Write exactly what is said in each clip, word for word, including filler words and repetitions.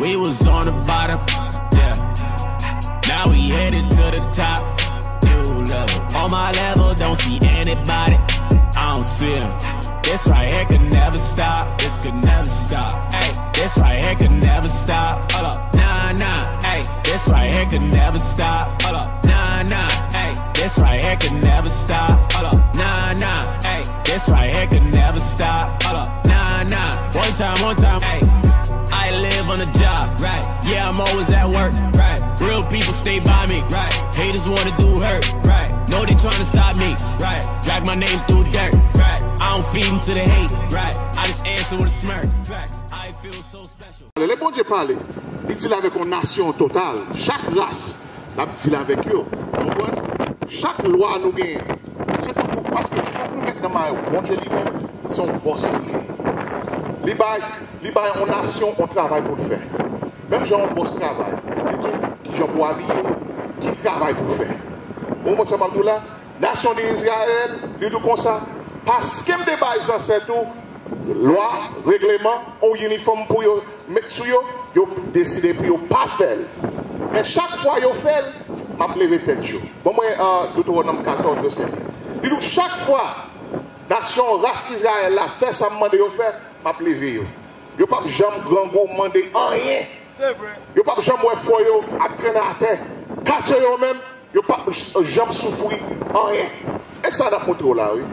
We was on the bottom, yeah. Now we headed to the top. New level. On my level, don't see anybody. I don't see 'em. This right here could never stop. This could never stop. Hey, this right here could never stop. Hold up, nah, nah. Hey, this right here could never stop. Hold up, nah, nah. Hey, this right here could never stop. Hold up, nah, nah. Hey, this right here could never stop. Hold up, nah, nah. One time, one time. Hey, I live on the job, right? Yeah, I'm always at work, right? Real people stay by me, right? Haters wanna do hurt, right? Know they tryna stop me, right? Drag my name through dirt, right? I don't feed into the hate, right? I just answer with a smirk, facts. I feel so special. Lè Bondye pale, li deal avèk yon nasyon total, chak ras, l ap deal avèk yo. Konprann? Chak lwa nou genyen, se tankou, paske fòk nou met nan may Bondye li menm, se yon bòs li ye. Li bay, li bay yon nasyon yon travay pou l fè. Menm jan yon bòs travay, li di w kijan pou w abiye, ki travay pou w fè. Ou konprann sa m ap di w la? Nasyon de Izrayèl, li di w konsa, paske m te bay zansèt ou lwa, regleman, yon inifòm pou yo met sou yo, yo deside pou yo pa fè l. Men chak fwa yo fè l, m ap leve tèt yo. Ban mwen, euh, Dewotewonòm katòz, vèsè de. Li di w, chak fwa nasyon, ras Izrayèl la fè sa m mande yo fè, m ap leve yo. Yo p ap janm grangou mande anyen. Se vre. Yo p ap janm wè frè yo ap trennen atè. Katye yo menm, yo p ap j-, janm soufri anyen. E sa n ap montre w la, wi.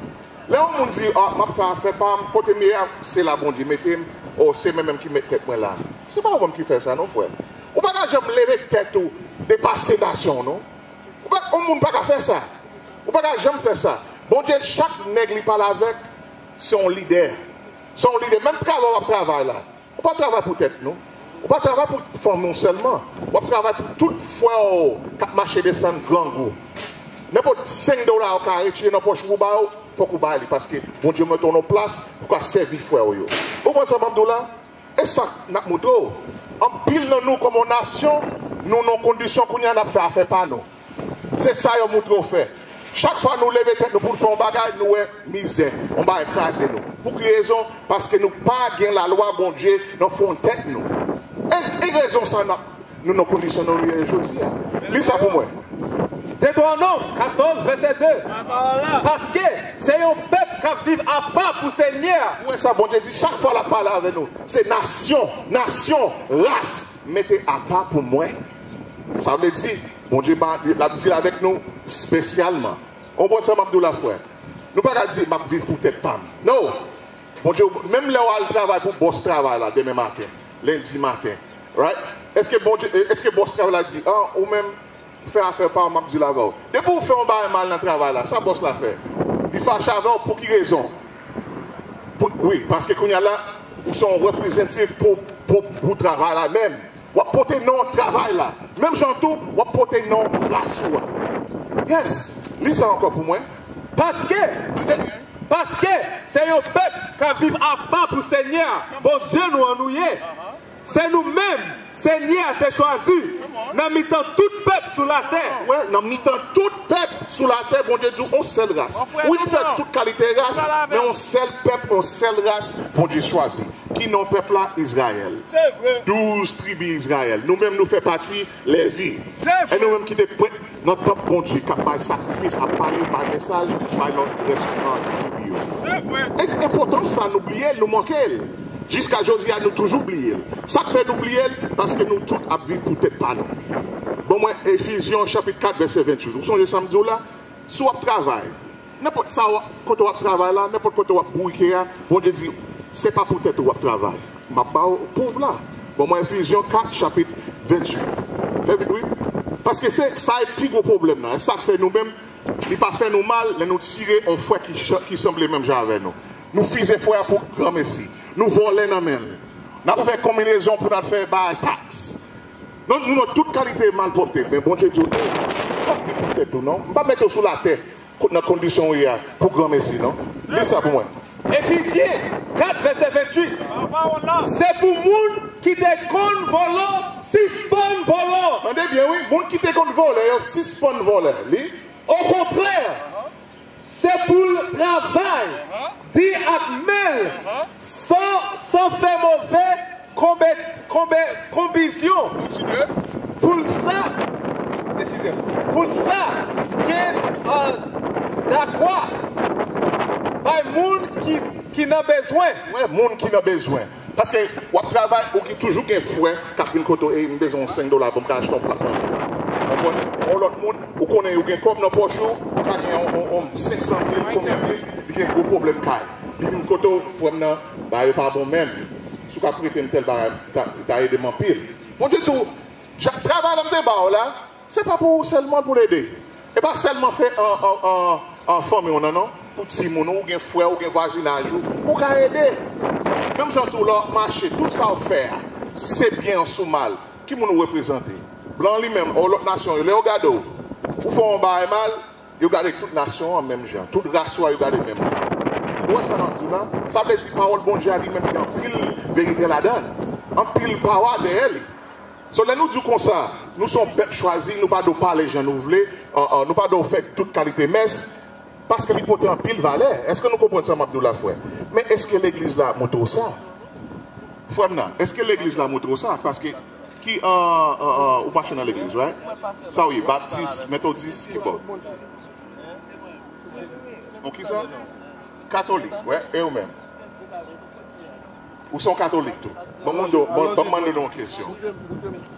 Lè yon moun di, "Ah, m ap fè afè pa m, kote m ye a, se la Bondye mete m, o, se mwen menm ki met tèt mwen la." Se pa ou menm ki fè sa, non, frè. Ou pa ka janm leve tèt ou depase nasyon w, non. Ou pa, yon moun pa ka fè sa. Ou pa ka janm fè sa. Bondye, chak nèg li pale avèk, se yon lidè. Se yon lidè. Menm travay w ap travay la, ou pa travay pou tèt nou. Ou pa travay pou fanmi w sèlman. W ap travay pou tout frè w k ap mache desann grangou. Nenpòt senk dola ou ka retire nan pòch ou pou ba yo, fòk ou ba li, paske Bondye mete w nan plas pou w ka sèvi frè w yo. Ou konprann sa m ap di w la? E sa n ap montre w. Anpil nan nou, kòm yon nasyon, nou nan kondisyon kounye a n ap fè afè pa nou. Se sa yo montre w fè. Chak fwa nou leve tèt nou pou n fè yon bagay, nou wè mizè, yon bagay kraze nou. Pou ki rezon? Paske nou pa gen lalwa Bondye nan fon tèt nou. E, e rezon sa n ap, nou nan kondisyon nou ye jodi a. Li sa pou mwen. Detewonòm katòz, vèsè de. Paske se yon pèp k ap viv apa pou Senyè a. Ou wè sa Bondye di chak fwa l ap pale avè nou. Se nasyon, nasyon, ras, mete apa pou mwen. Sa vle di, Bondye pa, l ap deal avèk nou espesyalman. Ou konprann sa m ap di w la, frè? Nou pa ka di, "M ap viv pou tèt pa m." Non! Bondye, menm lè w al travay pou bòs travay la demen maten, lendi maten, right? Èske Bondye, èske bòs travay la di, "Ah, ou menm, fè afè pa w, m ap deal avè w"? Depi w fè yon bagay mal nan travay la, sa bòs la fè? Li fache avè w pou ki rezon? Pou, wi, paske kounye a la, ou se yon reprezantatif pou, pou, pou travay la menm. W ap pote non travay la. Menm jan tou, w ap pote non ras ou a. Yes. Li sa ankò pou mwen. Paske se, paske se yon pèp k ap viv apa pou Senyè a, Bondye nou an nou ye. Se nou menm Senyè a te chwazi nan mitan tout pèp sou latè. Wè, nan mitan tout pèp sou latè, Bondye di w, yon sèl ras. Wi, m fè tout kalite ras, men yon sèl pèp, yon sèl ras, Bondye chwazi. Ki non pèp la? Izrayèl. Se vre. Douz tribi Izrayèl. Nou menm, nou fè pati Levi. Se vre. E nou menm ki te prèt nan tanp Bondye, k ap bay sakrifis, ap pale, bay mesaj, bay lòt rès, euh, tribi yo. Se vre. E enpòtans sa, nou bliye l, nou manke l. Jiska jodi a, nou toujou bliye l. Sa k fè nou bliye l? Paske nou tout ap viv pou tèt pa nou. Ban mwen Efizyen chapit kat, vèsè venntuit. Ou sonje sa m di w la? Si w ap travay, nenpòt sa w ap, kote w ap travay la, nenpòt kote w ap bourike a, Bondye di, "Se pa pou tèt ou w ap travay. M ap ba w pwouv la." Bon, mwen, Efizyen kat, chapit venntuit. Fè vit, wi. Paske se, sa e pi gwo pwoblèm nan. E sa k fè nou menm, li pa fè nou mal, lè nou tire yon frè ki chan-, ki sanble menm jan avè nou. Nou fize frè a pou granmesi. Nou vòlè nan men l. N ap fè konbinezon pou n al fè bay taks. Non, nou nan tout kalite malpwòpte, men Bondye di w, "Ey, w ap viv pou tèt ou, non. M pa mete w sou latè ko-, nan kondisyon w ye a pou granmesi, non." Li sa pou mwen. Efizyen kat, vèsè venntuit. Se pou moun ki te konn vòlò sispann vòlò. Tande byen, wi. Moun ki te konn vòlè yo, sispann vòlè. Li. Okontrè, se pou l travay di ak men l, san, san fè move konbe-, Konbe- konbizyon pou l sa, eskize m, pou l sa gen, euh, dakwa bay moun ki, ki nan bezwen. Wè, moun ki nan bezwen. Paske w ap travay, ou ki toujou gen frè k ap vin kote w, "Ey, m bezwen yon senk dola pou m ka achte yon plat manje." Konprann? Yon lòt moun, ou konnen yo gen kòb nan pòch yo, ou ka gen yon, yon, yon senk san mil, konbyen mil, li gen gwo pwoblèm kay. Li vin kote w, "Frè m nan, bagay yo pa bon menm. Si w ka prete m tèl bagay, ta, ta ede m anpil." Bondye di w, "Travay la m te ba w la, se pa pou ou sèlman pou l ede. E pa sèlman fè an, an, an, an fanmi w nan, non. Pou timoun ou, ou gen frè ou, gen vwazinaj ou, ou ka ede." Menm jan tou lè w ap mache, tout sa w fè a, si se byen an sou mal, ki moun ou reprezante? Blan li menm, ou lòt nasyon yo, lè yo gade w, ou fè yon bagay mal, yo gade tout nasyon an menm jan, tout ras ou a, yo gade menm jan. Ou wè sa m ap di w la? Sa vle di pawòl Bondye a li menm gen anpil verite ladan l, anpil pawa dèyè li. So, lè nou di w konsa, nou se yon pèp chwazi, nou pa dwe pale jan nou vle, an, an, nou pa dwe fè tout kalite mès, paske li pote anpil valè. Èske nou konprann sa m ap di w la, frè? Men èske legliz la montre w sa? Frè m nan, èske legliz la montre w sa? Paske ki, an, an, an, ou mache nan legliz, right? Sa w ye, batis, metodis, ki bò? Ou ki sa? Katolik, wè, e ou menm? Ou se yon katolik tou. Bon, moun do, bon, ban m mande nou yon kesyon.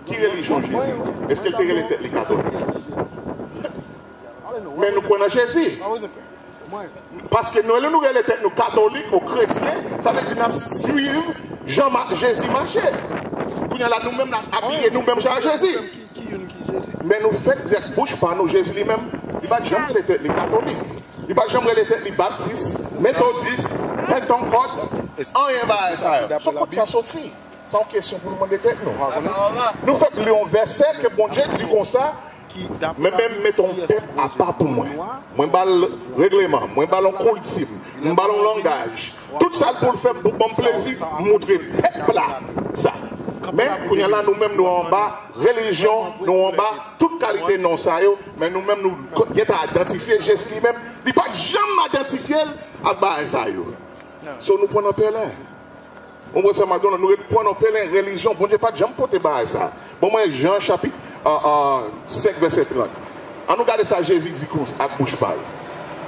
Ki relijyon Jezi? Èske l te rele tèt li katolik? Men nou kwè nan Jezi. Paske nou, lè nou rele tèt nou katolik ou kretyen, sa vle di n ap swiv jan ma- Jezi mache. Kounye a la, nou menm n ap abiye nou menm jan a Jezi. Men nou fèk di ak bouch pa nou, Jezi li menm, li pa t janm rele tèt li katolik. Li pa t janm rele tèt li batis, metodis, pentenkòt, anyen bagay sa yo. So kot sa soti? Sa yon kesyon pou nou mande tèt nou. Nou fèk li yon vèsè ke Bondye di konsa, men, men m mete yon pèp apa pou mwen. Mwen ba l regleman, mwen ba l yon kou l di m, m ba l yon langaj. Tout sa l pou l fè m pou ban m plezi, m moutre pèp la sa. Men, kounye a la, nou menm nou anba relijyon, nou anba tout kalite non sa yo, men nou menm nou gentan idantifye Jezi li menm, li pa t janm idantifye l ak bagay sa yo. So, nou pran nan pèlen. Ou konprann sa m ap di w la? Nou ret pran nan pèlen relijyon. Bondye pa t janm pote bagay sa. Bon, mwen, Jan chapit, a, a, senk, vèsè trant. Ann nou gade sa Jezi di kon, ak bouch pa l.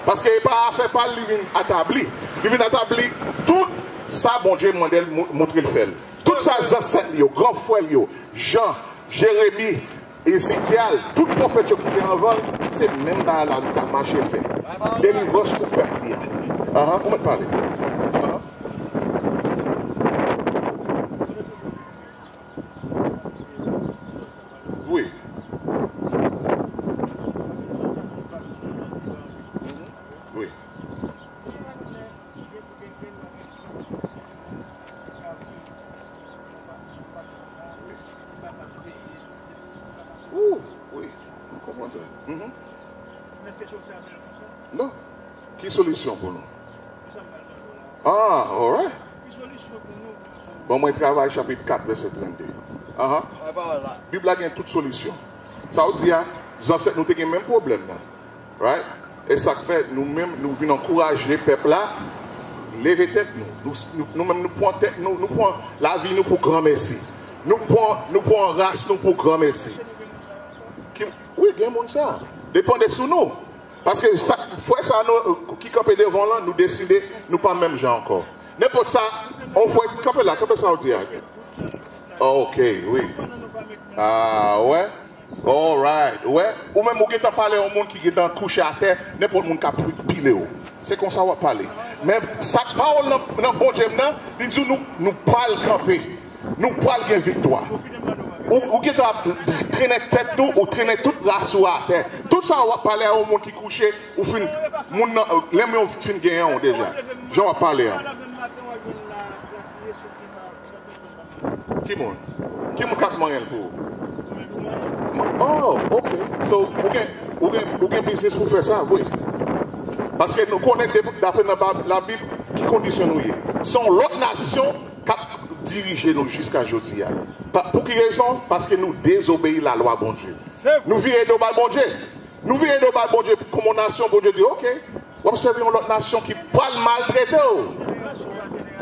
Paske e pa afè pa l li vin atabli. Li vin atabli tout sa Bondye mande l, mo- montre l fè l. Tout sa zansèt li yo, gran frè l yo, Jan, Jeremi, Ezekyèl, tout pwofèt yo ki te anvan l, se menm bagay la li t ap mache fè. Delivrans pou pèp li a. Ahan, ou mèt pale. Ahan. Wi. Wi. Ou, wi, m konprann sa. Mhm. Non. Ki solisyon pou nou? Ah, alright. Bon, mwen travay chapit kat, vèsè trannde. Ahan. Bib la gen tout solisyon. Sa w di a, zansèt nou te gen menm pwoblèm nan. Right? E sa k fè nou menm, nou vin ankouraje pèp la, leve tèt nou. Nou, nou, nou menm, nou pran tèt nou, nou pran lavi nou pou granmesi. Nou pran, nou pran ras nou pou granmesi. Ki, wi, gen moun sa. Depann de sou nou. Paske sa, frè sa nou, ki kanpe devan w lan, nou deside, nou pa menm jan ankò. Nenpòt sa, on frè, kanpe la, kanpe sa w di a. Ok, wi. Ah, wè. Alright. Wè. Ou menm ou gentan pale yon moun ki gentan kouche atè, nenpòt moun ka pi- pile w. Se konsa w ap pale. Men sa k pawòl nan, nan Bondye m nan, li di w nou, nou pral kanpe. Nou pral gen viktwa. Ou, ou gentan ap trennen tèt nou, ou trennen tout ras ou atè. Tout sa w ap pale a yon moun ki kouche, ou fin, moun nan, lè men w fin genyen w deja. Jan w ap pale a. Ki moun? Ki moun k ap manyen l pou ou? Oh, ok. So, ou gen, ou gen, ou gen biznis pou fè sa, vre. Paske nou konnen, de- dapre nan Bab- Labib, ki kondisyon nou ye. Se yon lòt nasyon k ap dirije nou jiska jodi a. Pa- pou ki rezon? Paske nou dezobeyi lalwa Bondye. Nou vire do bay Bondye. Nou vire do bay Bondye kòm yon nasyon, Bondye di, "Ok, w ap sèvi yon lòt nasyon ki pral maltrete w."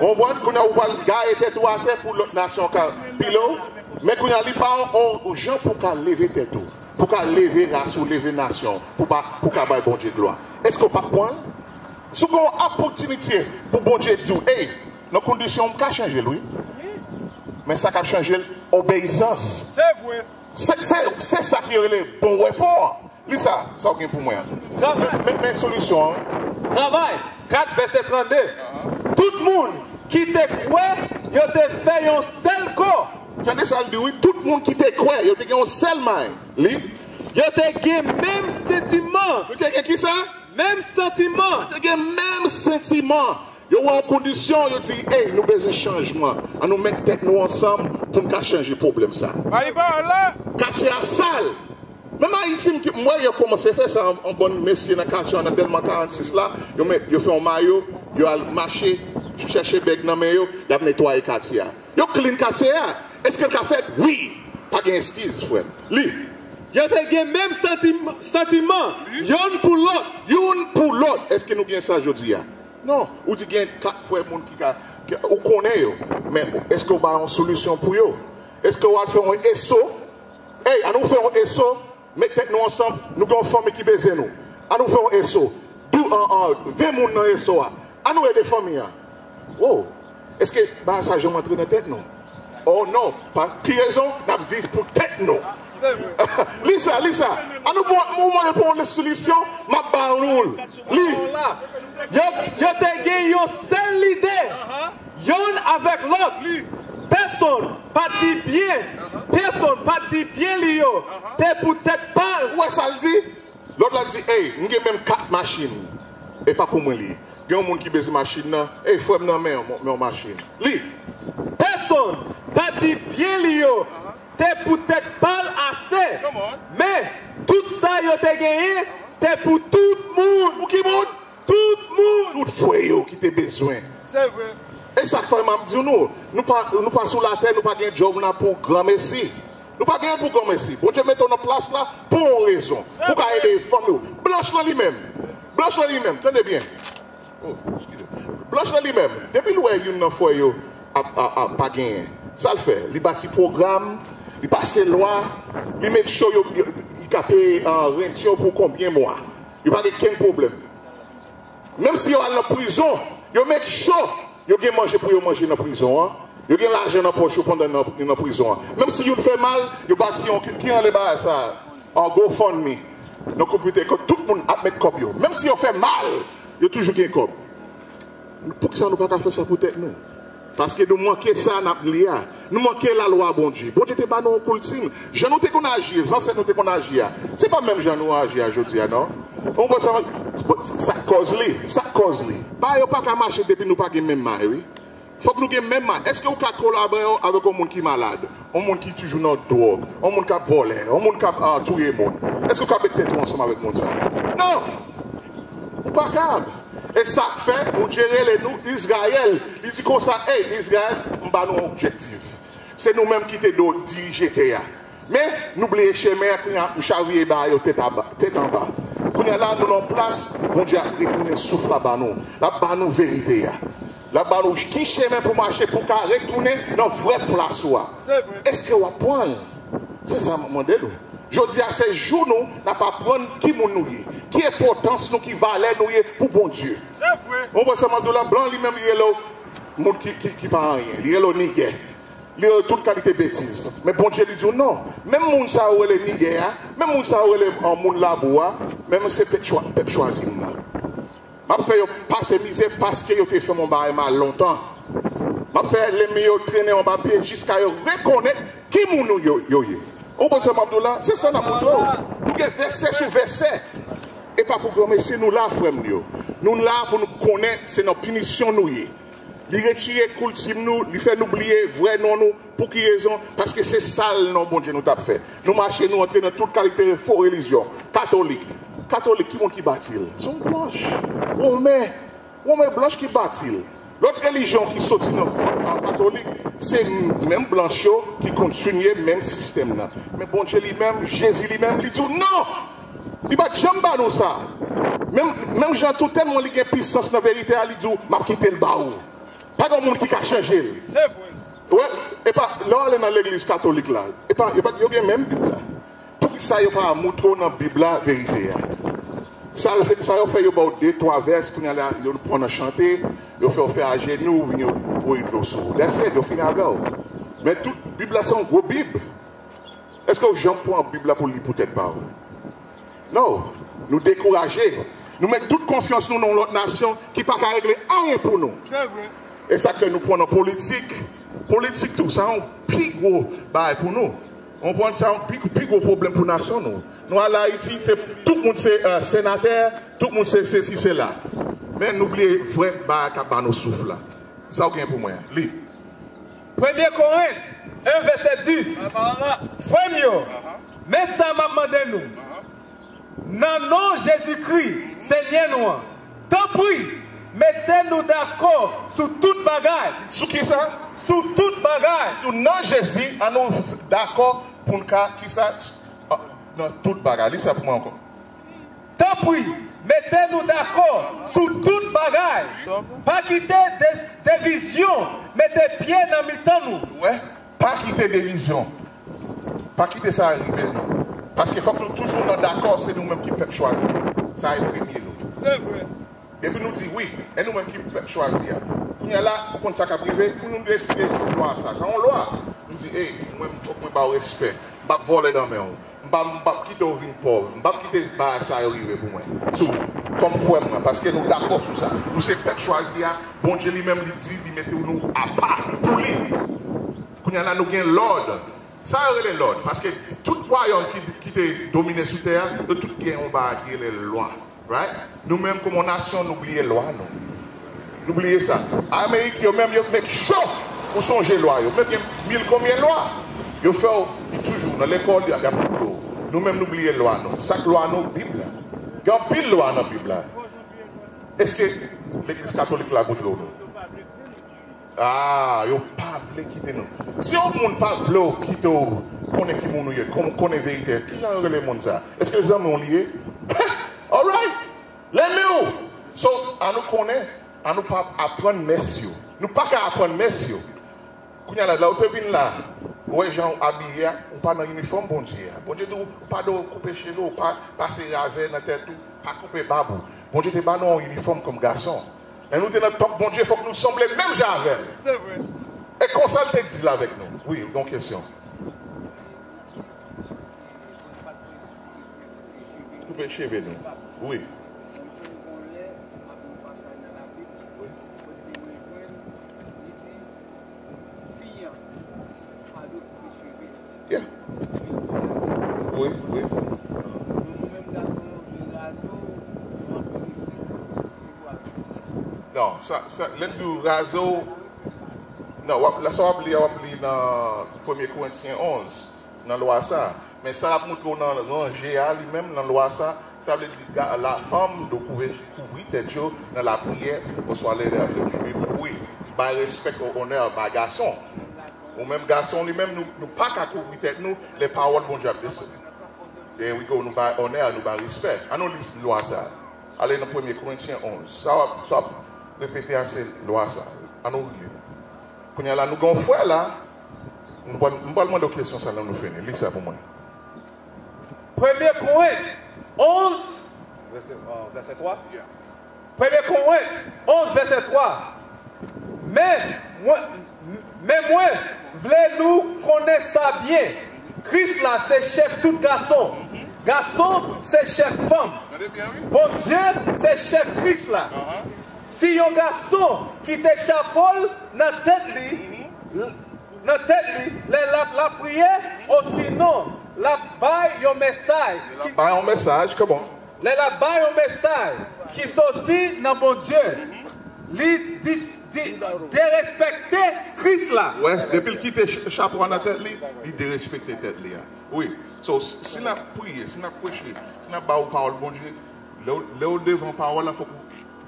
Ou konprann? Kounye a ou pral gaye tèt ou atè pou lòt nasyon ka pile w. Men kounye a li ba w yon jan pou w ka leve tèt ou, pou w ka leve ras ou, leve nasyon, pou pa, pou w ka bay Bondye glwa. Èske w p ap pran l? Si w gen yon opòtinite pou Bondye di w, ey, nan kondisyon m ka chanje l, wi. Men sa k ap chanje l, obeyisans. Se vre. Se, se, se sa ki rele bon repo an. Li sa, sa w gen pou mwen an. Men, men, men solisyon an. Travay, kat vèsè trannde. Tout moun ki te kwè, yo te fè yon sèl kò. Tande sa l di, wi. Tout moun ki te kwè, yo te gen yon sèl may. Li. Yo te gen menm santiman. Yo te gen ki sa? Menm santiman. Yo te gen menm santiman. Yo wè yon kondisyon, yo di, ey, nou bezwen chanjman. An nou met tèt nou ansanm pou n ka chanje pwoblèm sa. Katye a sal. Menm Ayiti, m ki- m wè yo kòmanse fè sa, yon, yon bann mesye nan katye an, nan Dèlma karannsis la, yo met, yo fè yon mayo, yo al mache, chèche bèg nan men yo, y ap netwaye katye a. Yo clean katye a. Èske l ka fèt? Wi. Pa gen eskiz, frè m. Li. Yo te gen menm santim- santiman, youn pou lòt. Youn pou lòt. Èske nou gen sa jodi a? Non. Ou di gen kat frè moun ki ka, ki- ou konnen yo. Men èske w ba yon solisyon pou yo? Èske w al fè yon eso? Ey, an nou fè yon eso. Met tèt nou ansanm, nou gen yon fanmi ki bezwen nou. An nou fè yon eso. Dou, an, an, ven moun nan eso a. An nou ede fanmi an. Wo! Èske bagay sa janm antre nan tèt nou? Oh non, pa ki rezon n ap viv pou tèt nou? Li sa, li sa. An nou bon, ou mande pou yon solisyon, m ap ba nou l. Li. Yo, yo te gen yon sèl lide. Youn avèk lòt. Pèsonn pa t di byen. Pèsonn pa t di byen li yo. Te pou tèt pa l. Ou wè sa l di? Lòt la di, ey, m gen menm kat machin. E pa pou mwen li ye. Gen yon moun ki bezwen machin nan. Ey, frè m nan men yon, men yon machin. Li. Pèsonn pa t di byen li yo. Te pou tèt pa l ase. Men, tout sa yo te genyen, te pou tout moun. Pou ki moun? Tout moun. Tout frè yo ki te bezwen. Se vre. E sa k fè m ap di nou, nou pa, nou pa sou latè, nou pa gen djòb la pou granmesi. Nou pa gen pou granmesi. Bondye mete w nan plas la pou yon rezon. Pou w ka ede fanmi w. Blanch lan li menm. Blanch lan li menm. Tande byen. Oh, eskize. Blanch lan li menm. Depi l wè youn nan frè yo ap, ap, ap pa genyen. Sa l fè? Li bati pwogram, li pase lwa, li make sure yo, yo, li ka peye, ah, rent yo pou konbyen mwa. Yo pa gen kenn pwoblèm. Menm si yo al nan prizon, yo make sure yo gen manje pou yo manje nan prizon an. Yo gen lajan nan pòch yo pandan nan, nan prizon an. Menm si youn fè mal, yo bati yon, ki, ki rele bagay sa? An GoFundMe. Nan konpite, kote tout moun ap met kòb yo. Menm si yo fè mal, yo toujou gen kòb. Poukisa nou pa ka fè sa pou tèt nou? Paske nou manke sa n ap li a. Nou manke lalwa Bondye. Bondye te ba nou yon kilti. Jan nou te konn aji, zansèt nou te konn aji a, se pa menm jan nou aji a jodi a, non. Ou konprann sa, sa k kòz li, sa k kòz li. Bagay yo pa ka mache depi nou pa gen menm may, wi. Fòk nou gen menm may. Èske ou ka kolabore avèk yon moun ki malad? Yon moun ki toujou nan dwòg, yon moun k ap vòlè, yon moun k ap, ah, touye moun. Èske ou ka met tèt ou ansanm avèk moun sa a? Non! Ou pa kab. E sa k fè Bondye rele nou Izrayèl. Li di konsa, ey, Izrayèl, m ba nou yon objektif. Se nou menm ki te dwe dirije tè a. Men, nou bliye chemen an, kounye a, nou chavire bagay yo tèt aba, tèt anba. Kounye a la, nou nan yon plas, Bondye ap retounen souf la ba nou. L ap ba nou verite a. L ap ba nou ki chemen pou mache pou w ka retounen nan vrè plas ou a. Se vre. Èske w ap pran l? Se sa m ap mande nou. Jodi a, se jou nou, n ap aprann ki moun nou ye, ki enpòtans nou, ki valè nou ye pou Bondye. Se vre. Ou konprann sa m ap di w la? Blan li menm, li rele w moun ki, ki, ki pa anyen. Li rele w nigè. Li rele w tout kalite betiz. Men Bondye, li di w non. Menm moun sa yo rele nigè a, menm moun sa yo rele, ah, moun labou a, menm se pèp chwa-, pèp chwazi m nan. M ap fè yo pase mizè paske yo te fè m yon bagay mal lontan. M ap fè lènmi yo trennen anba pye jiska yo rekonèt ki moun yo, yo ye. Ou konprann sa m ap di w la? Se sa n ap montre w. Nou gen vèsè sou vèsè. E pa pou granmesi nou la, frè m yo. Nou la pou nou konnen se nan pinisyon nou ye. Li retire kilti nou, li fè nou bliye vrè non nou. Pou ki rezon? Paske se sal non Bondye nou t ap fè. Nou mache, nou antre nan tout kalite fo relijyon. Katolik. Katolik, ki moun ki bati l? Se yon blanch. Women. Women blanch ki bati l. Lòt relijyon ki soti nan vant a katolik, se menm blanch yo ki kontinye menm sistèm nan. Men Bondye li menm, Jezi li menm, li di w non! Li pa t janm ba nou sa. Menm, menm jan tou, tèlman li gen pisans nan verite a, li di w, m ap kite l ba ou. Pa gen moun ki ka chanje l. Se vre. Wè, e pa, lè w ale nan legliz katolik la, e pa, yo pa, yo gen menm Bib la. Poukisa yo pa montre w nan Bib la verite a? Sa, sa yo fè, yo ba w de, twa vès, kounye a la, yo pran nan chante, yo fè w fè ajenou, vin yo voye dlo sou ou. That's it, yo fini avè w. Men tout Bib la se yon gwo Bib. Èske w janm pran Bib la pou w li pou tèt pa w? No. Nou dekouraje. Nou met tout konfyans nou nan yon lòt nasyon ki pa ka regle anyen pou nou. Se vre. E sa k fè nou pran nan politik. Politik tou, sa yon pi gwo bagay pou nou. Ou konprann, sa yon pi, pi gwo pwoblèm pou nasyon nou. Nou al Ayiti, se tout moun se, euh, senatè, tout moun se sesi, sela. Men nou bliye vrè bagay k ap ba nou souf la. Sa w gen pou mwen? Li. Premye Korent en, vèsè dis. Frè m yo, men sa m ap mande nou. Nan non Jezikri, Senyè nou an, tanpri, mete nou dakò sou tout bagay. Sou ki sa? Sou tout bagay. Sou nan Jezi, an nou dakò pou n ka, ki sa? Ah, nan tout bagay. Li sa pou mwen ankò. Tanpri, mete nou dakò sou tout bagay. Pa kite de-, divizyon mete pye nan mitan nou. Wè, pa kite divizyon. Pa kite sa rive nou. Paske fòk nou toujou nan dakò, se nou menm ki pèp chwazi. Sa e premye nou. Se vre. Depi nou di wi, e nou menm ki pèp chwazi a. Kounye a la, ou konn sa k ap rive, pou nou deside sou lwa sa. Sa yon lwa. Nou di, ey, mwen, fòk mwen ba w respè. M p ap vòlè nan men w. M p ap, m p ap kite w vin pòv. M p ap kite bagay sa yo rive pou mwen. Sou, kòm frè m nan, paske nou dakò sou sa. Nou se pèp chwazi a, Bondye li menm li di, li mete nou apa pou li. Kounye a la, nou gen lòd. Sa yo rele lòd, paske tout wayòm ki, ki te domine sou tè a, yo tout gen yon bagay ki rele lwa. Right? Nou menm, kòm yon nasyon, nou bliye lwa nou. Nou bliye sa. Amerik yo menm, yo make sure ou sonje lwa yo. Menm gen mil konbyen lwa. Yo fè w toujou nan lekòl, y ap, y ap montre w. Nou menm, nou bliye lwa nou. Sa k lwa nou? Bib la. Gen anpil lwa nan Bib la. Èske legliz katolik la montre w nou? Ah, yo pa vle kite nou. Si yon moun pa vle w kite w konnen ki moun ou ye, kon-, konnen verite, kijan yo rele moun sa? Èske zanmi w li ye? Alright! Lènmi w! So, an nou konnen, an nou pa aprann mès yo. Nou pa ka aprann mès yo. Kounye a la, lè w te vin la, ou wè jan w abiye a, ou pa nan inifòm Bondye a. Bondye di w, ou pa dwe koupe cheve w, pa pase razè nan tèt ou, pa koupe bab ou. Bondye te ba nou yon inifòm kòm gason. Lè nou te nan tanp Bondye, fòk nou sanble menm jan avè l. Se vre. E konsa l te di l avèk nou. Wi, yon kesyon. Koupe cheve nou. Wi. Wi. Yeah. Wi, wi. Non, sa, sa, lè m di w raze w, non, w ap, lè sa w ap li a, w ap li nan Premye Korentyen onz, nan lwa sa. Men sa l ap montre w nan ranje a, li menm, nan lwa sa, sa vle di ga-, la fanm dwe kouvri, kouvri tèt yo nan lapriyè, oswa lè, lè, wi, bay respè, onè bay gason. Ou menm gason, li menm, nou, nou pa ka kouvri tèt nou, lè pawòl Bondye ap desann. There we go, nou bay onè, nou bay respè. An nou li lwa sa. Ale nan Premye Korentyen onz. Sa w ap, sa w ap repete a, se lwa sa. An nou li. Kounye a la, nou gen yon frè la. M pral, m pral mande w kesyon sa lè nou fini. Li sa pou mwen. Premye Korent onz, vèsè, euh, vèsè twa. Yeah. Premye Korent onz, vèsè twa. Men mwen, men mwen vle nou konnen sa byen. Kris la se chèf tout gason. Gason se chèf fanm. Tande byen, wi. Bondye se chèf Kris la. Ahan. Si yon gason kite chapo l nan tèt li, l-, nan tèt li, lè l ap lapriyè, osinon l ap bay yon mesaj. Lè l ap bay yon mesaj, kòman? Lè l ap bay yon mesaj ki soti nan Bondye, li dis-, di-, derespekte Kris la. Wè, depi l kite ch-, chapo a nan tèt li, li derespekte tèt li a. Wi. So, si, si n ap priye, si n ap preche, si n ap ba w pawòl Bondye, lè w, lè w devan pawòl la, fòk ou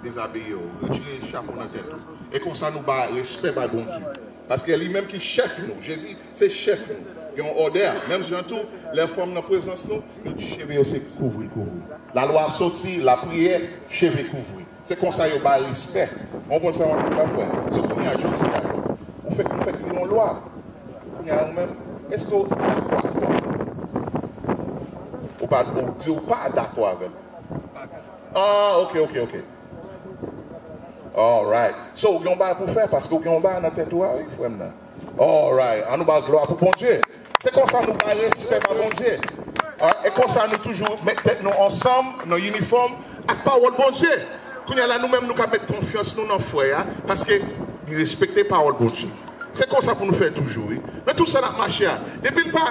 dezabiye w, retire chapo nan tèt ou. E konsa nou ba respè bay Bondye. Paske li menm ki chèf nou. Jezi se chèf nou. Gen yon òdè, menm jan tou, lè fanm nan prezans nou, yo di cheve yo se kouvri l kouvri. Lalwa ap soti, lapriyè, cheve kouvri. Se konsa yo bay respè. Ou konprann sa m ap di w la, frè? Se kounye a, jodi a, ou fèk, ou fèk li yon lwa. Kounye a, ou menm, èske w dakò ak lwa sa? Ou pa, ou di w pa dakò avè l. Ah, ok, ok, ok. Alright. So, ou gen yon bagay pou fè, paske ou gen yon bagay nan tèt ou a, wi, frè m nan. Alright. An nou ba glwa pou Bondye. Se konsa nou bay respè ba Bondye. Ah, e konsa nou toujou met tèt nou ansanm, nan inifòm, ak pawòl Bondye. Kounye a la, nou menm, nou ka met konfyans nou nan frè a, paske li respekte pawòl Bondye. Se konsa pou nou fè toujou, wi. Men tout sa n ap mache a, depi l pa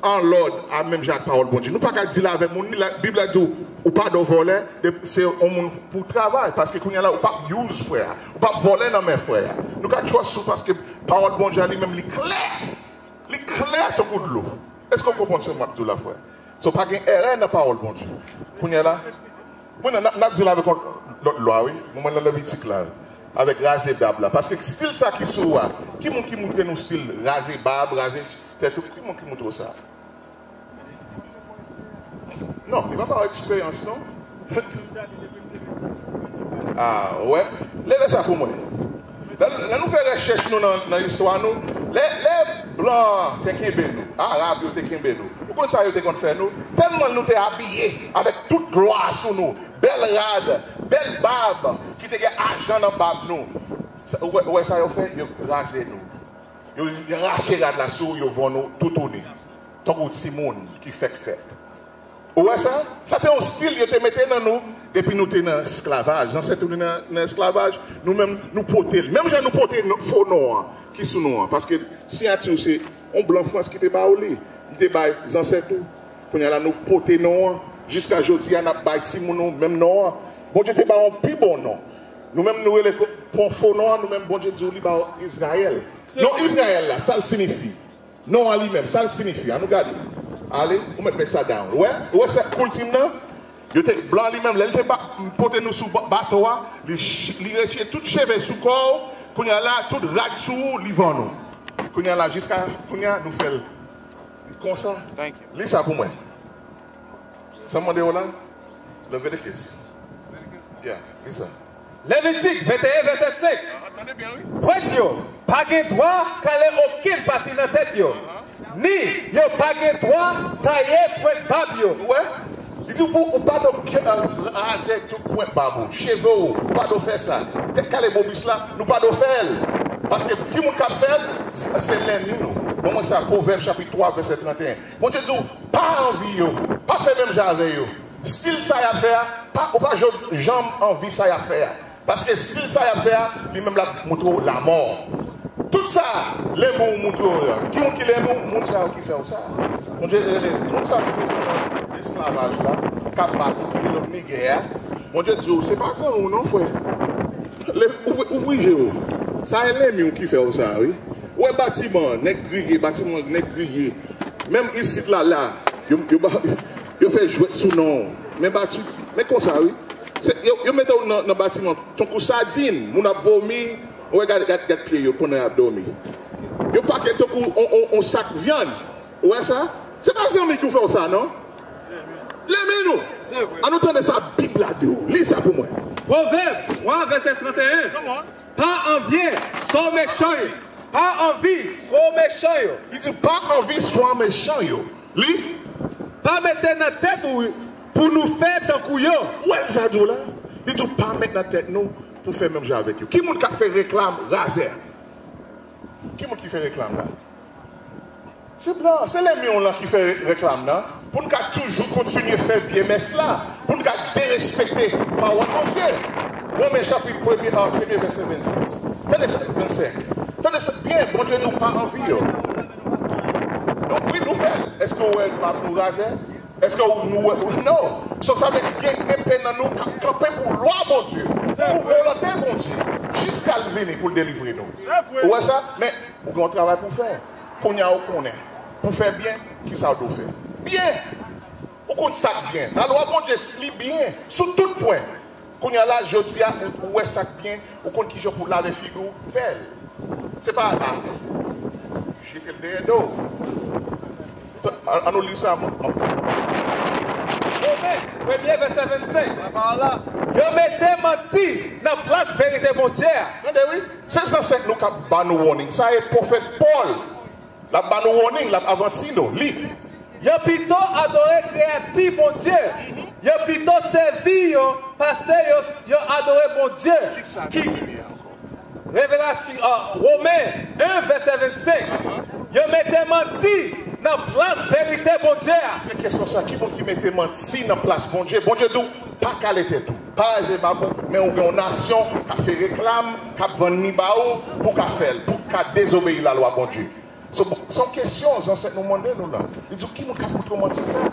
an lòd a menm jan ak pawòl Bondye. Nou pa ka deal avèk moun, li la, Bib la di w, ou pa dwe vòlè, de, se yon moun pou travay, paske kounye a la, ou p ap use frè a, ou p ap vòlè nan men frè a. Nou ka trust ou paske pawòl Bondye a li menm, li klè. Li klè tankou dlo. Èske w konprann sa m ap di w la, frè? So, pa gen erè nan pawòl Bondye. Kounye a la, mwen, n ap, n ap deal avèk yon lòt lwa, wi. Mwen, mwen nan Levitik la, avèk raze bab la. Paske stil sa ki sou ou a, ki moun ki moutre nou stil raze bab, raze tèt ou, ki moun ki moutre w sa? Non, li pa pa eksperyans, non. Ah, wè. Leve sa pou mwen. Lè, lè nou fè rechèch nou nan, nan istwa nou, lè, lè blan te kenbe nou, Arab yo te kenbe nou, ou konn sa yo te konn fè nou? Tèlman nou te abiye avèk tout glwa sou nou, bèl rad, bèl bab, ki te gen ajan nan bab nou. Sa, ou wè, ou wè sa yo fè? Yo raze nou. Yo rache rad la sou, yo vann nou toutouni. Tankou timoun ki fèk fèt. Ou wè sa? Sa te yon stil yo te mete nan nou depi nou te nan esklavaj. Zansèt nou nan, nan esklavaj, nou menm, nou pote l. Menm jan nou pote fo non an ki sou nou an. Paske siyati w se yon blan Frans ki te ba w li. Li te bay zansèt ou. Kounye a la, nou pote non an. Jiska jodi a, n ap bay timoun nou menm non an. Bondye te ba w yon pi bon non. Nou menm, nou rele, pran fo non an, nou menm, Bondye di w li ba w Izrayèl. Non Izrayèl la, sa l siyifi? Non an li menm, sa l siyifi? Ann nou gade. Ale, ou mèt met sa down. Ou wè? Ou wè sèk koulti m nan? Yo te, blan li menm, lè l te ba, pote nou sou ba-, bato a, li ch-, li retire tout cheve sou kò w, kounye a la, tout rad sou ou, li vann ou. Kounye a la, jiska kounye a, nou fè l konsa. Li sa pou mwen. Sa m mande w la? Leviticus. Yeah, li sa. Levitik venteyen, vèsè senk. Aha, tande byen, wi. Prèt yo pa gen dwa kale okenn pati nan tèt yo, ni yo pa gen dwa taye pwent bab yo. Ou wè? Li di w pou ou pa dwe, euh, raze tout pwent bab ou, cheve w, ou pa dwe fè sa. Tèt kale bobis la, nou pa dwe fè l. Paske ki moun k ap fè l? Se lènmi nou. Ban mwen sa, Pwovèb chapit twa, vèsè trannteyen. Bondye di w, pa anvi yo, pa fè menm jan avè yo. Stil sa y ap fè a, pa, ou pa janm anvi sa y ap fè a. Paske stil sa y ap fè a, li menm l ap moutre w lamò. Tout sa, lènmi w moutre w la. Ki moun ki lènmi w? Moun sa yo ki fè w sa. Bondye rele moun sa yo ki rele nan esklavaj la, k ap bat ou, ki rele w nègè a. Bondye di w, se pa zanmi w non, frè. Lè, ouvri, ouvri je w. Sa e lènmi w ki fè w sa, wi. Ou wè batiman, nèg griye, batiman, nèg griye. Menm isit la, la, yo, yo ba, yo fè jwèt sou non w. Men bati, men konsa, wi. Se, yo, yo mete w nan, nan batiman, tankou sadin, moun ap vomi, ou wè, gad, gad, gad pye yo pandan y ap dòmi. Yo pake tankou on, on, on sak vyann. Ou wè sa? Se pa zanmi ki fè w sa, non. Lènmi nou. Ann nou tande sa Bib la di w. Li sa pou mwen. Pwovèb twa, vèsè trannteyen. Pa anvye swa mechan yo. Pa anvi swa mechan yo. Li di, pa anvi swa mechan yo. Li. Pa mete nan tèt ou pou nou fè tankou yo. Ou wè l sa di w la? Li di w, pa met nan tèt nou pou fè menm jan avèk yo. Ki moun k ap fè reklam razè? Ki moun ki fè reklam la? Se blan, se lènmi w lan ki fè re-, reklam nan, pou n ka toujou kontinye fè vye mès la, pou n ka derespekte pawòl Bondye. Women chapit premye, a, premye vèsè vennsis. Tande sa, vennsenk. Tande sa byen, Bondye di w pa anvi yo. Donk, wi, nou fè l. Èske w wè bab nou razè? Èske w, nou wè, non. So, sa vle di gen enpe nan nou k ap kanpe pou lwa Bondye, pou volonte Bondye, jiska l vini pou l delivre nou. Ou wè sa? Men, ou gen yon travay pou w fè. Kounye a ou konnen. Pou fè byen, kisa w dwe fè? Byen! Ou konn sa k byen. Lalwa Bondye, li byen sou tout pwen. Kounye a la, jodi a, ou, ou wè sa k byen, ou konn kijan pou w lave figi w, fè l. Se pa, ah, jete l dèyè do w. An nou li sa. Women, premye vèsè vennsenk. Yo mete manti nan plas verite Bondye a. Tande wi, se zansèt nou k ap ba nou warning. Sa e pwofèt Pòl. L ap ba nou warning, l ap avanti nou. Li. Yo pito adore kreyati Bondye. Yo pito sèvi yo pase yo, yo adore Bondye. Ki Revelasyon, Women en vèsè vennsenk. Yo mete manti nan plas verite Bondye a. Se kesyon sa, ki moun ki mete manti nan plas Bondye? Bondye di w, pa kale tèt ou. Pa raze bab ou, men ou gen yon nasyon k ap fè reklam, k ap vann mi ba ou, pou w ka fè l, pou w ka dezobeyi lalwa Bondye. Se yon kesyon zansèt nou mande nou la. Li di, ki moun k ap montre w manti sa?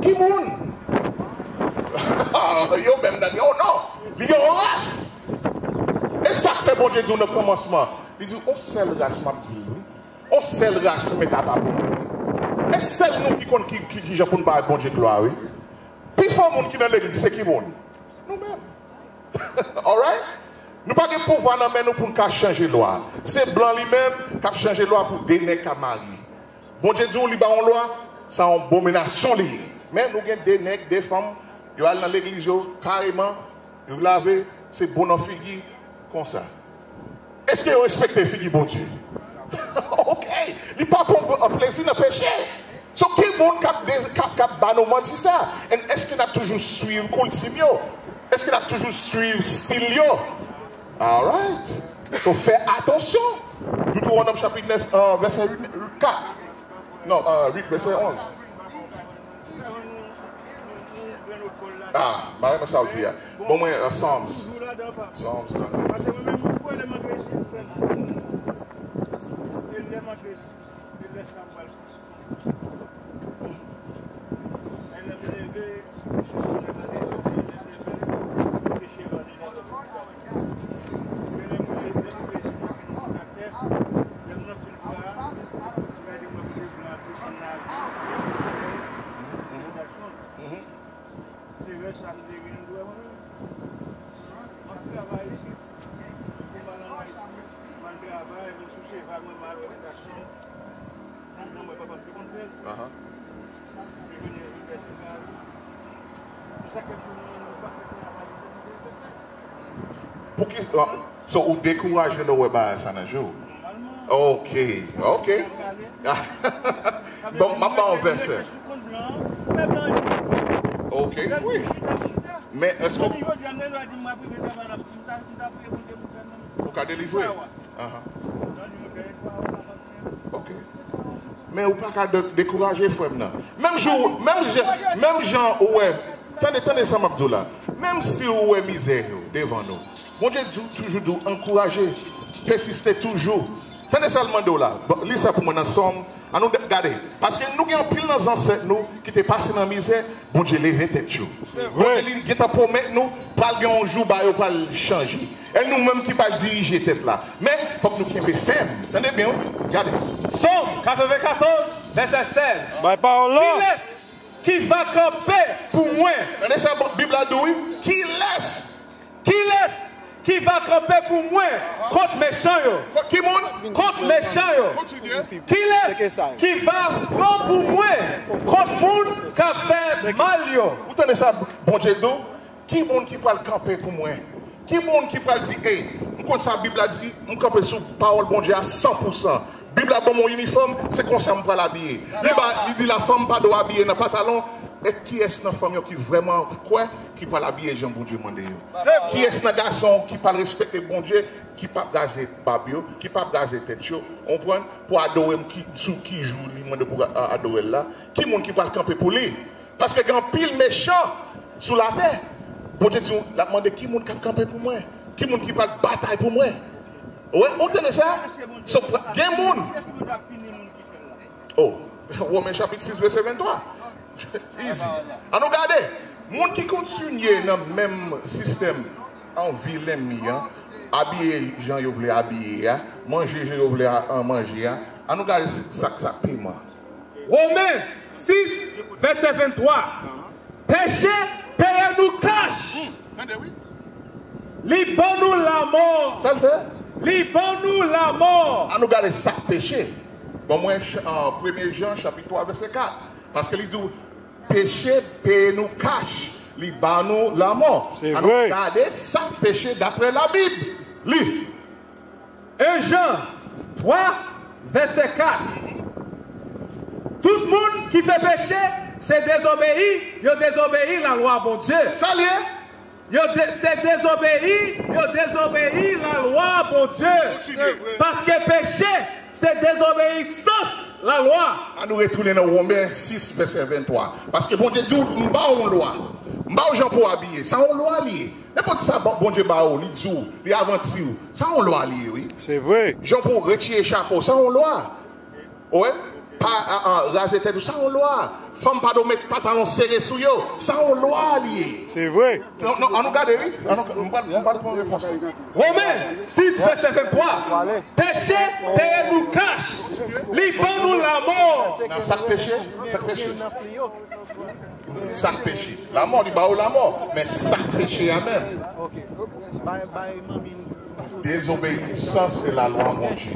Ki moun? Yo menm nan gen yon non. Li gen yon ras. E sa k fè Bondye di w nan kòmansman. Li di, yon sèl ras m ap di l wi. Yon sèl ras m mèt ap apwoche wi. E sèl nou ki konn ki, ki, ki jan pou n bay Bondye glwa wi. Pifò moun ki nan legliz, se ki moun? Nou menm. Alright? Nou pa gen pouvwa nan men nou pou n ka chanje lwa. Se blan li menm k ap chanje lwa pou de nèg ka marye. Bondye di w li ba w yon lwa, sa yon abominasyon li ye. Men nou gen de nèg, de fanm, yo al nan legliz yo, kareman, yo lave, se bon nan figi, konsa. Èske yo respekte figi Bondye? Ok. Li pa pran plezi nan peche. So, ki moun k ap, k ap, k ap ba nou manti sa? And èske n ap toujou swiv koutim yo? Èske n ap toujou swiv stil yo? Alright. So, fè atansyon. Deuteronome chapit nèf, vèsè kat. Non, uit, vèsè onz. Ah, m pa renmen sa w di a. Bon, mwen, Psalms. Psalms la. Pouki, so ou dekouraje lè w wè bagay sa nan je w? Ok, ok. Bon, m ap ba w vèsè. Ok, wi. Men èske ou ka delivre? Ok. Men ou pa ka dekouraje frè m nan. Menm jan, menm jan ou wè, tande, tande sa m ap di w la. Menm si ou wè mizè yo devan nou, Bondye toujou di w ankouraje, pesiste toujou. Tande sa l mande w la. Li sa pou mwen nan Sòm. Ann nou gade. Paske nou gen anpil nan zansèt nou ki te pase nan mizè, Bondye leve tèt yo. Bondye li gentan pwomèt nou pral gen yon jou bagay yo pral chanje. E nou menm ki pral dirije tèt la. Men, fòk nou kenbe fèm. Tande byen, wi. Gade. Sòm katrevenkatòz, vèsè sèz. Bay pawòl la. Kilès ki va kanpe pou mwen? Tande sa Bib la di w, wi. Kilès? Kilès ki va kanpe pou mwen kont mechan yo? Kont ki moun? Kont mechan yo. Kontinye. Kilès ki va pran pou mwen kont moun k ap fè mal yo? Ou tande sa Bondye di w? Ki moun ki pral kanpe pou mwen? Ki moun ki pral di, ey, m konn sa Bib la di, m kanpe sou pawòl Bondye a san pou san. Bib la ban m yon inifòm, se konsa m pral abiye. Li ba, li di lafanm pa dwe abiye nan patalon. E kiyès nan fanm yo ki vrèman kwè ki pral abiye jan Bondye mande yo? Kiyès nan gason ki pral respekte Bondye, ki p ap raze bab yo, ki p ap raze tèt yo, w konprann, pou adore m ki, sou ki jou li mande pou a- adore l la? Ki moun ki pral kanpe pou li? Paske gen anpil mechan sou latè. Bondye di w, l ap mande ki moun k ap kanpe pou mwen? Ki moun ki pral batay pou mwen? Ou wè, ou tande sa? So, gen moun. Oh, Women chapit sis, vèsè venntwa. Easy. Ann nou gade. Moun ki kontinye nan menm sistèm anvi lènmi an, abiye jan yo vle abiye a, manje jan yo vle a, manje a, ann nou gade sa k sa k pi mal. Women sis, vèsè venntwa. Peche peye nou kach. Tande wi. Li ban nou lanmò. Sa l fè? Li ban nou lanmò. Ann nou gade sa k peche. Bon, mwen, ch- euh, premye Jan, chapit twa, vèsè kat. Paske li di w, peche peye nou kach, li ba nou lanmò. Se An nou vre. Gade sa k peche daprè Labib. Li. En Jan twa, vèsè kat. Tout moun ki fè peche, se dezobeyi, yo dezobeyi lalwa Bondye. Sa l ye? Yo de- se dezobeyi, yo dezobeyi lalwa Bondye. Kontinye. Paske peche, se dezobeyisans lalwa. An nou retounen nan Women sis, vèsè venntwa. Paske Bondye di w, m ba w yon lwa. M ba w jan pou w abiye. Sa yon lwa li ye. Nenpòt sa Bon- Bondye ba w, li di w, li avanti w. Sa yon lwa li ye, wi. Se vre. Jan pou w retire chapo, sa yon lwa. Wi. Pa a, a, raze tèt ou, sa yon lwa. Fanm pa dwe met patalon sere sou yo, sa yon lwa li ye. Se vre. Non, non, an nou gade, wi. An nou, m pral, m pral pran repons la. Women sis, vèsè venntwa. Peche peye nou kach. Li ban nou lanmò. Nan sa k peche? Sa k peche? Sa k peche? Lanmò, li ba w lanmò. Men sa k peche a menm? Dezobeyisans de lalwa Bondye.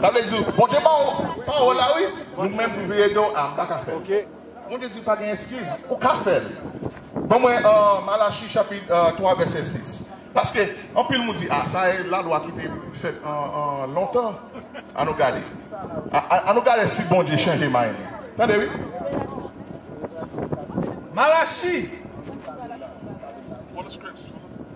Sa vle di, Bondye ba w pawòl la, wi. Nou menm, nou vire do, a, m pa ka fè l. Bondye di pa gen eskiz, ou ka fè l. Ban mwen, euh, Malachi chapit, euh, twa, vèsè sis. Paske anpil moun di, a, sa e lalwa ki te fèt an, an lontan. An nou gade. A, a, an nou gade si Bondye chanje may li. Tande, wi. Malachi.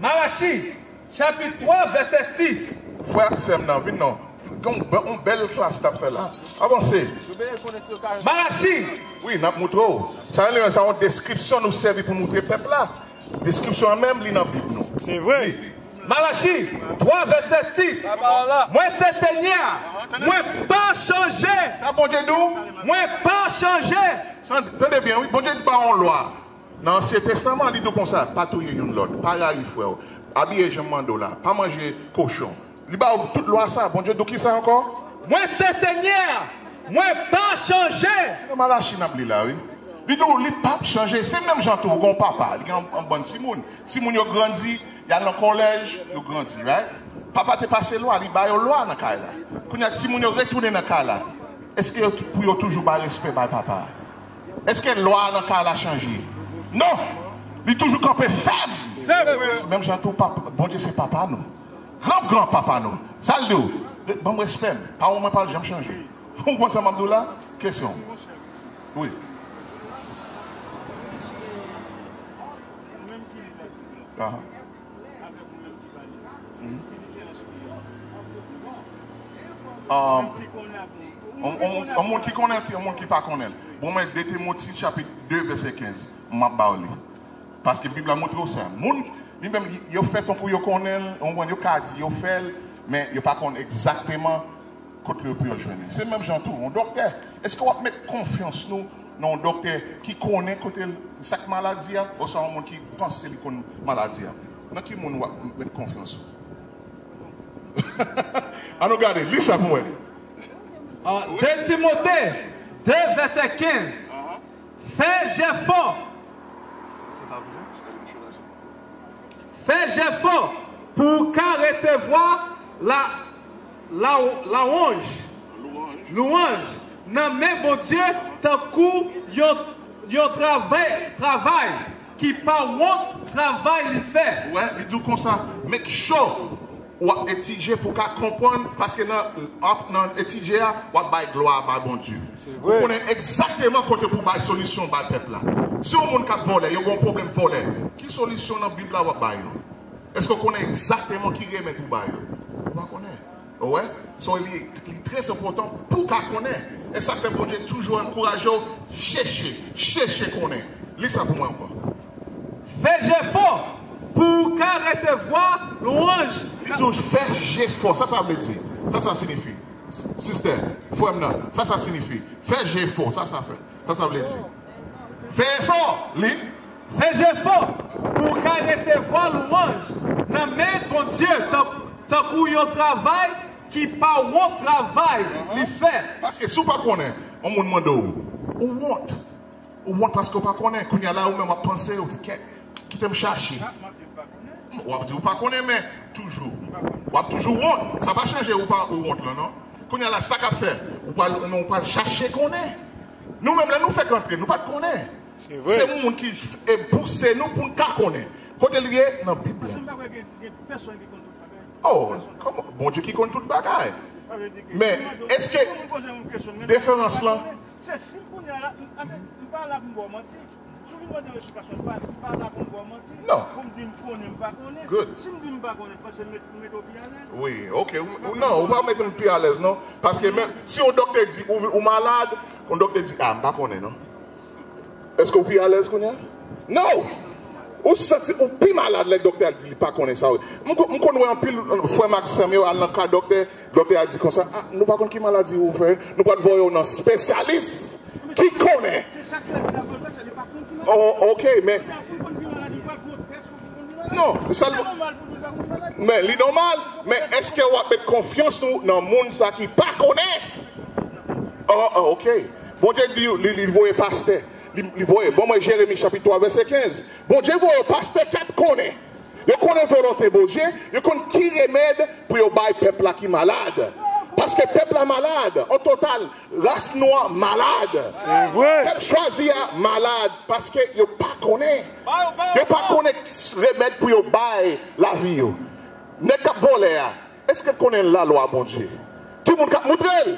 Malachi, chapit twa, vèsè sis. Frè ak sè m nan, vin non. Gen yon bè- yon bèl klas n ap fè la. Avanse. Malachi. Wi, n ap moutre w. Sa rele sa yon deskripsyon nou sèvi pou moutre pèp la. Deskripsyon an menm, li nan Bib nou. Se vre. Malachi twa, vèsè sis. Mwen se Senyè a, mwen pa chanje. Sa Bondye di w? Mwen pa chanje. Sa, tande byen, wi. Bondye ba w yon lwa. Nan Ansyen Testaman, li di w konsa, pa touye youn lòt, pa rayi frè w, abiye jan m mande w la, pa manje kochon. Li ba w tout lwa sa, Bondye di w kisa ankò? Mwen se Senyè a, mwen pa chanje. Se nan Malachi n ap li la, wi. Li di w li p ap chanje, se menm jan tou, ou gen yon papa, li gen yon, yon bann timoun. Timoun yo grandi, y al nan kolèj, yo grandi, right? Papa te pase lwa, li ba yo lwa nan kay la. Kounye a, timoun yo retounen nan kay la. Èske yo, pou yo toujou bay respè bay papa a? Èske lwa a nan kay la chanje? Non! Li toujou kanpe fèm! Se vre. Menm jan tou, pap- Bondye se papa nou. Gran gran papa nou. Sa l di w? Ban m respè m. Pawòl mwen pa janm chanje. Ou konprann sa m ap di w la? Kesyon. Wi. Aha. Mhm. Um, on, on, on moun ki konnen, on moun ki pa konnen l. Bon, men de Timoti chapit de, vèsè kenz, m ap ba w li. Paske Bib la montre w sa. Moun, li menm, yo fè tankou yo konnen l, ou konprann, yo ka di yo fè l, men yo pa konn egzakteman kote yo pou yo jwenn li. Se menm jan tou, yon dòktè. Èske w ap met konfyans nou nan yon dòktè ki konnen kote l, sa k maladi a, oswa yon moun ki panse li konn maladi a? Nan ki moun w ap met konfyans ou? An nou gade, li sa pou mwen. Ah, de Timote de, vèsè kenz. Fè jefò. Fè jefò pou w ka resevwa la, la, lawonj, lwanj nan men Bondye tankou yon, yon travay, travay ki pa wont travay li fè. Wè, li di w konsa, make sure w ap etidye pou w ka konprann, paske nan, ap, nan etidye a, w ap bay glwa bay Bondye. Se vre. Ou konnen egzakteman kote pou bay solisyon bay pèp la. Si yon moun k ap vòlè, yo gen yon pwoblèm vòlè, ki solisyon nan Bib la w ap bay yo? Èske w konnen egzakteman ki remèd pou bay yo? Ou pa konnen. Ou wè? So, li, li trè enpòtan pou w ka konnen. E sa k fè Bondye toujou ankouraje w, chèche, chèche konnen. Li sa pou mwen ankò. Fè jefò pou w ka resevwa lwanj. Li di w fè jefò. Sa sa vle di? Sa sa siyifi? Sistè, frè m nan, sa sa siyifi? Fè jefò. Sa sa fè? Sa sa vle di? Fè efò. Li. Fè jefò pou w ka resevwa lwanj nan men Bondye tan, tankou yon travay ki pa wont travay li fè. Paske si w pa konnen, yon moun mande w, ou wont. Ou wont paske w pa konnen. Kounye a la, ou menm w ap panse, ou di, kèt, kite m chache. W ap di ou pa konnen, men toujou. W ap toujou wont. Sa pa chanje ou pa ou wont lan, non. Kounye a la, sa k ap fè? Ou Pral, nou pral chache konnen. Nou menm, lè nou fèk antre, nou pa t konnen. Se vre. Se moun ki e pouse nou pou n ka konnen. Kote l ye? Nan Bib la. Paske m pa kwè gen, gen pèsonn ki konn tout bagay. Oh, kòman? Bondye ki konn tout bagay. Sa vle di ke, men, èske diferans lan? Se si m konnen la, m, m, m pa la pou m ba w manti. Si w vin mande yon eksplikasyon, m pa, m pa la pou m ba w manti. Non. Pou m di m konnen, m pa konnen. Good. Si m di m pa konnen, panse m met, m mete w pi alèz. Wi, ok. Ou, ou, non, ou pa mete m pi alèz, non. Paske menm si yon doktè di ou, ou malad, yon doktè di, "Ah, m pa konnen, non." Èske w pi alèz kounye a? Non! Ou santi ou pi malad lè doktè a di li pa konnen sa w ye. M ko-, m konn wè anpil frè m ak sè m yo al nan ka doktè, doktè a di konsa, "Ah, nou pa konn ki maladi ou fè, nou pral voye w nan espesyalis ki konnen." Oh, ok, men, non, sèlman, men li nòmal, men èske w ap met konfyans ou nan moun sa ki pa konnen? Oh, oh, ok. Bondye di, li, li voye pastè. Li, li voye. Bon, mwen, Jeremi chapit twa, vèsè kenz. Bondye voye pastè k ap konnen. Yo konnen volonte Bondye, yo konn ki remèd pou yo bay pèp la ki malad. Paske pèp la malad, an total, ras nou an malad. Se vre. Pèp chwazi a malad, paske yo pa konnen. Yo pa konnen remèd pou yo bay lavi yo. Nèg k ap vòlè a, èske l konnen lalwa Bondye? Ki moun k ap moutre l?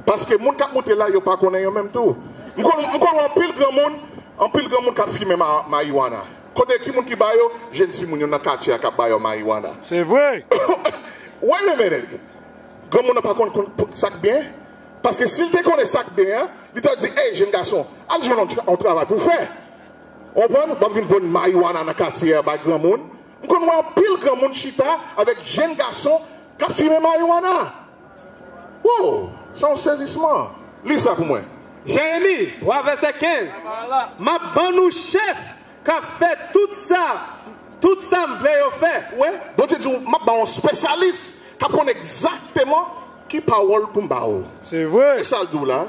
Paske moun k ap moute la, yo pa konnen yo menm tou. M konn, m konn anpil granmoun, anpil granmoun k ap fimen ma-, marijuana. Kote ki moun ki ba yo? Jèn timoun yo nan katye a k ap ba yo marijuana. Se vre. Wait a minute. Granmoun nan pa konn, konn, konn sa k byen. Paske si l te konnen sa k byen an, li t ap di, "Ey, jèn gason, al jwenn yon tra-, yon travay pou w fè." Ou konprann? W ap vin vann marijuana nan katye a bay granmoun. M konn wè anpil granmoun chita avèk jèn gason k ap fimen marijuana. Wow, se yon sezisman. Li sa pou mwen. Jeremi twa vèsè kenz. M ap ban nou chèf k ap fè tout sa, tout sa m vle yo fè. Wè, Bondye di w, "M ap ba w yon espesyalis k ap konn egzakteman ki pawòl pou m ba w." Se vre. E sa l di w la?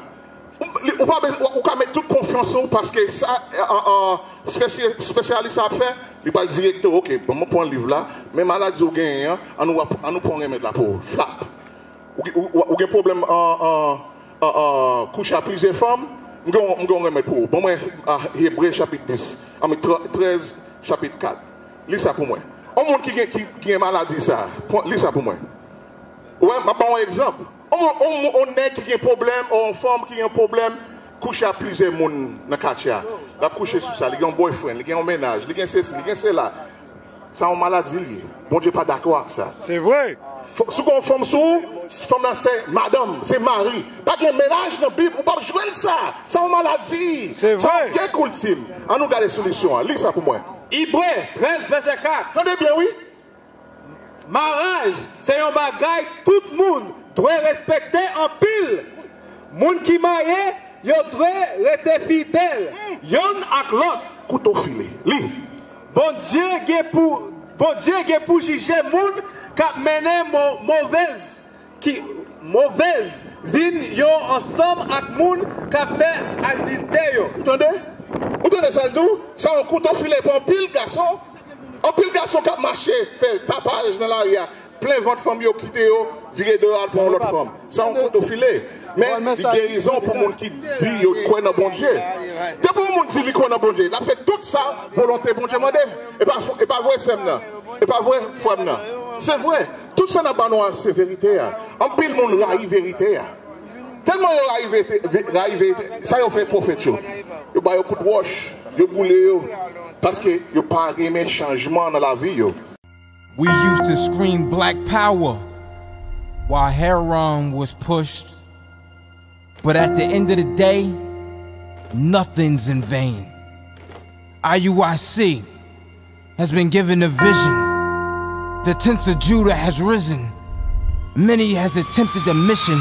Ou, li, ou pa bezwen, ou ka met tout konfyans ou paske sa, an, an, espesye-, espesyalis sa ap fè, li pral direkte w, "Ok, bon, mwen pran liv la, men maladi ou genyen an, an nou, an nou pran remèd la pou ou." Flap. Ou, ou, ou, ou gen pwoblèm an, an, an, an kouche a plizyè fanm, m gen, yon- m gen yon remèd pou ou. Bon, mwen, a, Ebre chapit dis, anmen, trè- trèz, chapit kat. Li sa pou mwen. Yon moun ki gen, ki, ki gen maladi sa, pran- li sa pou mwen. Ou wè, m ap ba w yon egzanp. On, on, on nèg ki gen pwoblèm, on fanm ki gen pwoblèm, kouche ak plizyè moun nan katye a. L ap kouche sou sa, li gen yon boyfriend, li gen yon mennaj, li gen sesi, li gen sela. Sa yon maladi li ye. Bondye pa dakò ak sa. Se vre. Fò- Si w gen yon fanm sou ou, fanm nan se madanm, se mari. Pa gen mennaj nan Bib, ou p ap jwenn sa. Sa yon maladi. Se vre. Sa yon vye kilti. Ann nou gade solisyon an. Li sa pou mwen. Ebre trèz, vèsè kat. Tande byen, wi. Maraj se yon bagay tout moun dwe respekte anpil. Moun ki marye, yo dwe rete fidèl yonn ak lòt. Kouto file. Li. Bondye gen pou, Bondye gen pou jije moun k ap mennen mo- movèz ki movèz vin yo ansanm ak moun k ap fè adiltè yo. Tande? Ou tande sa l di w? Sa yon kouto file pou anpil gason. Anpil gason k ap mache, fè tapaj nan lari a, plen vant fanm yo, kite yo, vire do yo al pran yon lòt fanm. Sa yon kouto file. Men, li gerizon pou moun ki di yo kwè nan Bondye. Depi yon moun di li kwè nan Bondye, l ap fè tout sa volonte Bondye mande. E pa, e pa vre, sè m nan? E pa vre, frè m nan? Se vre. Tout sa n ap ba nou a, se verite a. Anpil moun rayi verite a. Tèlman yo rayi verite, ve- rayi verite, sa yo fè pwofèt yo? Yo ba yo kout wòch, yo boule yo, paske yo pa renmen chanjman nan lavi yo. We used to scream black power while heroin was pushed, but at the end of the day, nothing's in vain. I U I C has been given a vision. The tents of Judah has risen. Many has attempted the mission.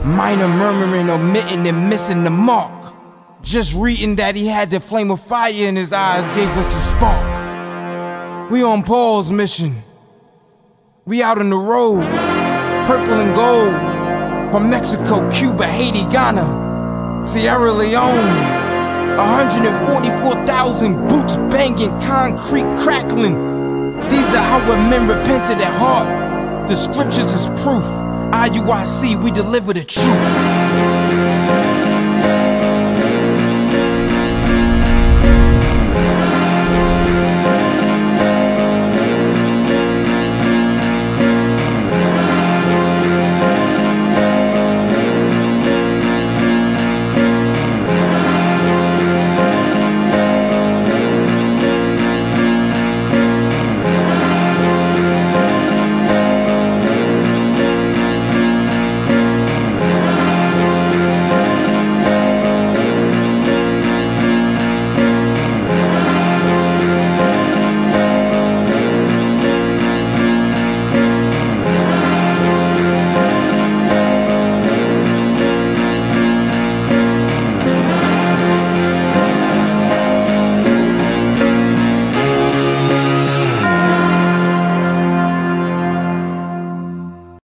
Minor murmuring, omitting and missing the mark. Just reading that he had the flame of fire in his eyes gave us the spark. We on Paul's mission. We out on the road, purple and gold. From Mexico, Cuba, Haiti, Ghana, Sierra Leone. A hundred and forty-four thousand boots banging, concrete crackling. These are our men repented at heart. The scriptures is proof. I U I C, we deliver the truth.